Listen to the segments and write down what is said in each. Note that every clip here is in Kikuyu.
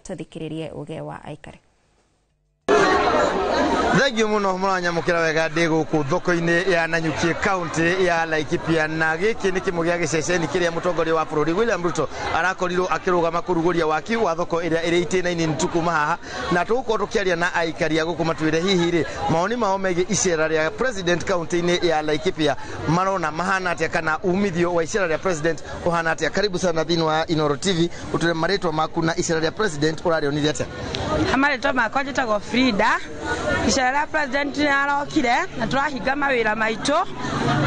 Tũthikĩrĩrie uge wa aikari. Thengiũ mũno mũranyamũkĩra wega ndĩ gũkũ thoko-inĩ ya Nanyuki, kaunti ya Laikipia, na gĩkĩ nĩ kĩmwe gĩa gĩceceni kĩrĩa mũtongoria wa bũrũri William Ruto arakorirwo akĩrũgama kũrugũria waki wa thoko ĩrĩa ĩrĩ itĩna-inĩ tu kuma haha. Na tũgũkorwo tũkĩaria na aikari a gũkũ matwĩre hihi rĩ mawoni mao megiĩ icera rĩa president kaunti-inĩ ya Laikipia marona mahana atĩa, kana umithio wa icera rĩa president ũhana atĩa. Karibu sana thĩinĩ wa Inoro TV, ũtwĩre marĩtwa maku na icera rĩa president ũrarĩonire atĩa. Marĩtwa makwa njĩtagwo Frida. Icera rĩa president nĩ arokire na tũrahinga mawĩra maitũ,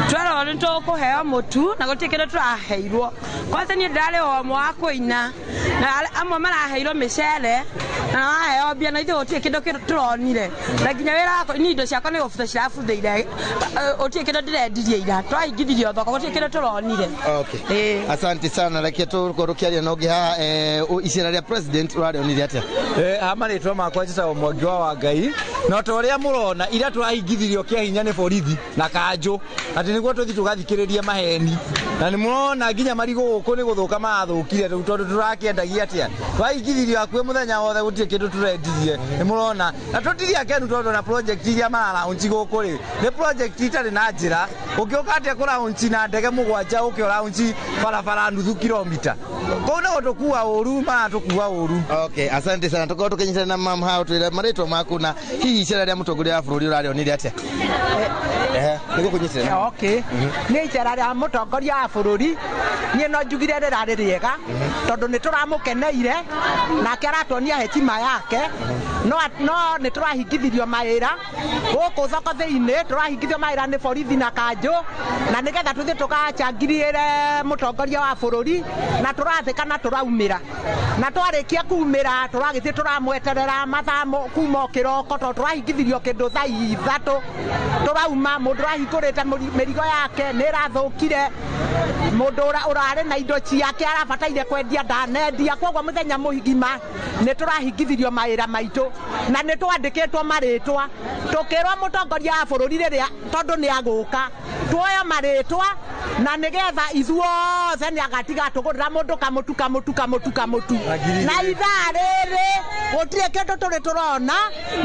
twerwo nĩ tũkũheo mũtu na gũtirĩ kĩndũ tũraheirwo. Kwanza niĩ ndĩrarĩ o ũmwe wa kũina na amwe maraheirwo mĩcere na maraheo mbia, na ithuĩ gũtirĩ kĩndũ tũronire, na nginya wĩra wakwa niĩ indo ciakwa nĩ gũbutha cirabuthĩire, gũtirĩ kĩndũ ndĩrendirie ira, twahingithirio thoko, gũtirĩ kĩndũ tũronire. Okay. Asante sana. Reke tũkorwo tũkĩaria na ũngĩ haha. Icera rĩa president ũrarĩonire atĩa? Ha marĩtwa makwa njĩtagwo Mwangi wa Wangai, na ta ũrĩa mũrona ira tũrahingithirio kĩa hinya nĩ borithi na kanjũ atĩ nĩguo tũthiĩ tũgathikĩrĩrie maheni, na nĩ mũrona nginya marigũ gũkũ nĩ gũthũka marathũkire rĩu tondũ tũrakĩendagia atĩa, twahingithirio hakuhĩ mũthenya wothe, gũtirĩ kĩndũ tũrendirie, nĩ mũrona. Na tũtirĩ akenu tondũ na project iria maralaunch gũkũ rĩ nĩ project itarĩ na njĩra. Ũngĩũka atĩa kũraunch na ndege 7 ũke ũraunch barabara nuthu kilomita? Kũu nĩ gũtũkua ũru, maratũkua ũru. Okay, asante sana. Tũkorwo tũkĩnyitana na mam hao, twĩre marĩtwa maku na hihi icera rĩa mũtongoria wa bũrũri ũrarĩonire atĩa. Nĩguo kũnyitĩrĩra. Okay, nĩ icera rĩa mũtongoria wa bũrũri niĩ no njugire rĩrarĩ rĩega tondũ nĩ tũramũkeneire nake aratuonia hekima yake, no nĩ tũrahingithirio mawĩra gũkũ thoko thĩinĩ, tũrahingithio mawĩra nĩ borithi na kanjũ, na nĩgetha tũthiĩ tũgachangirĩre mũtongoria wa bũrũri, na tũrathĩka na tũraumĩra, na twarĩkia kumĩra tũragĩthiĩ tũramweterera mathaa kuma o kĩroko tondũ tũrahingithirio kĩndũ thaa 3 tũrauma, mũndũ ũrahingũrĩte mĩrigo yake nĩ ĩrathũkire, mũndũ ũrarĩ na indo ciake arabataire kwendia ndanendia, koguo mũthenya mũgima nĩ tũrahingithirio mawĩra maitũ na nĩ twandĩkĩtwo marĩtwa tũkĩrwo mũtongoria wa bũrũri rĩrĩa tondũ nĩ agũka tuoyo marĩtwa na nĩgetha ithuothe nĩ agatiga tũgũrĩra mũndũ kamũtu kamũtu kamũtu kamũtu, na ithaa rĩrĩ gũtirĩ kĩndũ tũrĩ tũrona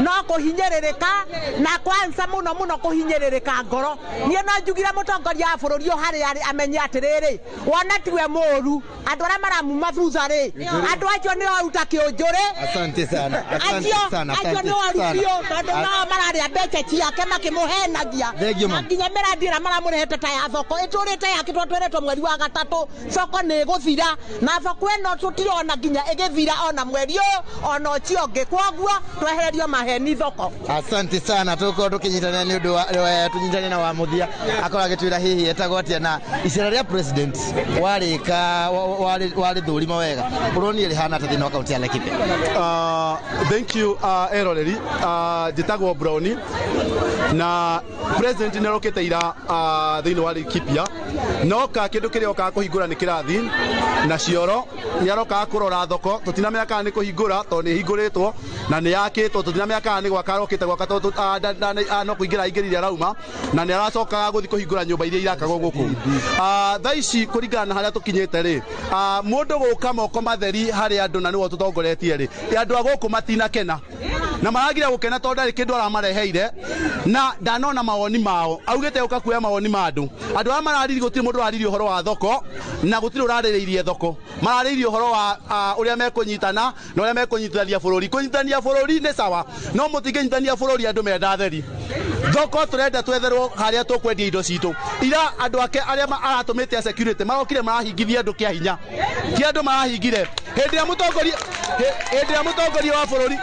no kũhinyĩrĩrĩka, na kwanza mũno mũno kũhinyĩrĩrĩka ngoro. Niĩ no njugire mũtongoria wa bũrũri o harĩa arĩ amenye atĩrĩrĩ, wona tiwe mũũru, andũ arĩa maramuma thutha rĩ, andũ acio nĩ oru ta kĩũnjũrĩ. Asante sana, asante sana, acio nĩ oru biũ tondũ nao mararĩa mbeca ciake makĩmũhenagia, na nginya mĩrandi ĩrĩa maramũrehete ta ya thoko ĩtũrĩte yakĩtwo tweretwo mweri wa 3 thoko nĩ ĩgũthira, na thoko ĩno tũtirona nginya ĩgĩthira ona mweri ũyũ ona ũcio ũngĩ, koguo twehererio maheni thoko. Asante sana. Tũkorwo tũkĩnyitanĩra nĩ ũndũ wa tũnyitanĩre na wa mũthia akorwo agĩtwĩra hihi etagwo atĩa na icera rĩa president warĩka warĩthũrima wega ũronire rĩhana atĩa thĩinĩ wa kaunti ya Laikipia? Thank you eroreri. Njĩtagwo Brownie na president nĩ arokĩte ira thĩinĩ wa Laikipia, noka kĩndũ kĩrĩa okaga kũhingũra nĩ kĩrathi na cioro, nĩ arokaga kũrora thoko, tũtinamenya kana nĩ kũhingũra tondũ nĩ ĩhingũrĩtwo na nĩ yakĩtwo, tũtinamenya kana nĩ gwaka arokĩte gwaka tondũ no kũingĩra aingĩrire arauma, na nĩ aracokaga gũthiĩ kũhingũra nyũmba iria irakagwo gũkũ. Thaa ici kũringana na harĩa tũkinyĩte rĩ, mũndũ gũka moko matheri harĩ andũ na nĩwe tũtongoretie rĩ, andũ a gũkũ matinakena na maragira gũkena tondũ ndarĩ kĩndũ aramareheire na ndanona mawoni mao, augĩte ũka kuoya mawoni ma andũ. Andũ arĩa marariri gũtirĩ mũndũ ũraririe ũhoro wa thoko na gũtirĩ ũrarĩrĩirie thoko, mararĩrĩirie ũhoro wa ũrĩa mekũnyitana na ũrĩa mekũnyitithania bũrũri. Kũnyitithania bũrũri nĩ sawa, no mũtingĩnyitithania bũrũri andũ menda theri. Thoko tũrenda twetherwo harĩa tũkwendia indo citũ. Ira andũ ake arĩa aratũmĩte a security marokire marahingithia andũ kĩa hinya, ti andũ marahingire. Hĩndĩ ĩrĩa mũtongoria wa bũrũri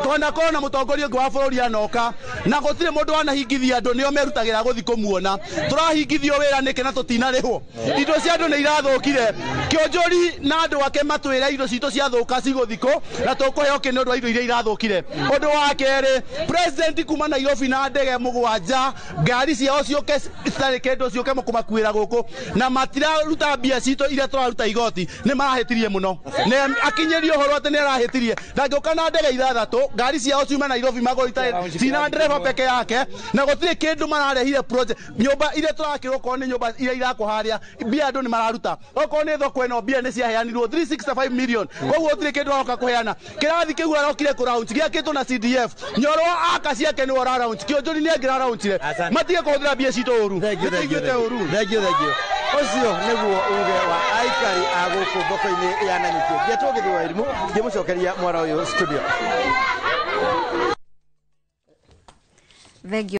twanakorwo na mũtongoria ũngĩ wa bũrũri anoka na gũtirĩ mũndũ wanahingithia andũ, nĩo merutagĩra gũthiĩ kũmuona. Tũrahingithio wĩra nĩkĩ na tũtinarĩhwo? Indo cia andũ nĩ irathũkire. Kĩonjori na andũ ake matwĩre indo citũ ciathũka cigũthiĩ kũ na tũkũheo kĩ nĩ ũndũ wa indo iria irathũkire. Ũndũ wa kerĩ, president kuma Nairobi na ndege 7 ngari ciao ciũke citarĩ kĩndũ ciũke kũmakuĩra gũkũ na matiraruta mbia citũ iria tũraruta igoti, nĩ marahĩtirie mũno. Na akinyerio horo atĩ nĩ arahĩtirie. Ndangĩũka na ndege ithathatũ, ngari ciao ciuma Nairobi magũrũ itarĩ cina ndereba peke yake, na gũtirĩ kĩndũ mararehire project. Nyũmba iria tũrakĩrwo okorwo nĩ nyũmba iria irakwo harĩa, mbia andũ nĩ mararuta. Okorwo nĩ thoko ĩno mbia nĩ ciaheanirwo 365 million. Koguo gũtirĩ kĩndũ aroka kũheana. Kĩrathi kĩu arokire kũ launch gĩakĩtwo na CDF. Nyoro aka ciake nĩwe ũra launch. Kĩonjori nĩ angĩ ra-launchire. Asante. Matige kũhũthĩra mbia citũ ũru. Thank you, thank you, Nĩtũiguĩte thank you. ũru. Thank you, thank you. Ũcio nĩguo uge wa aikari a gũkũ thoko-inĩ ya Nanyuki. Ngetwo Gĩthũa Irimũ, ngĩmũcokeria mwara ũyũ studio. Thank you.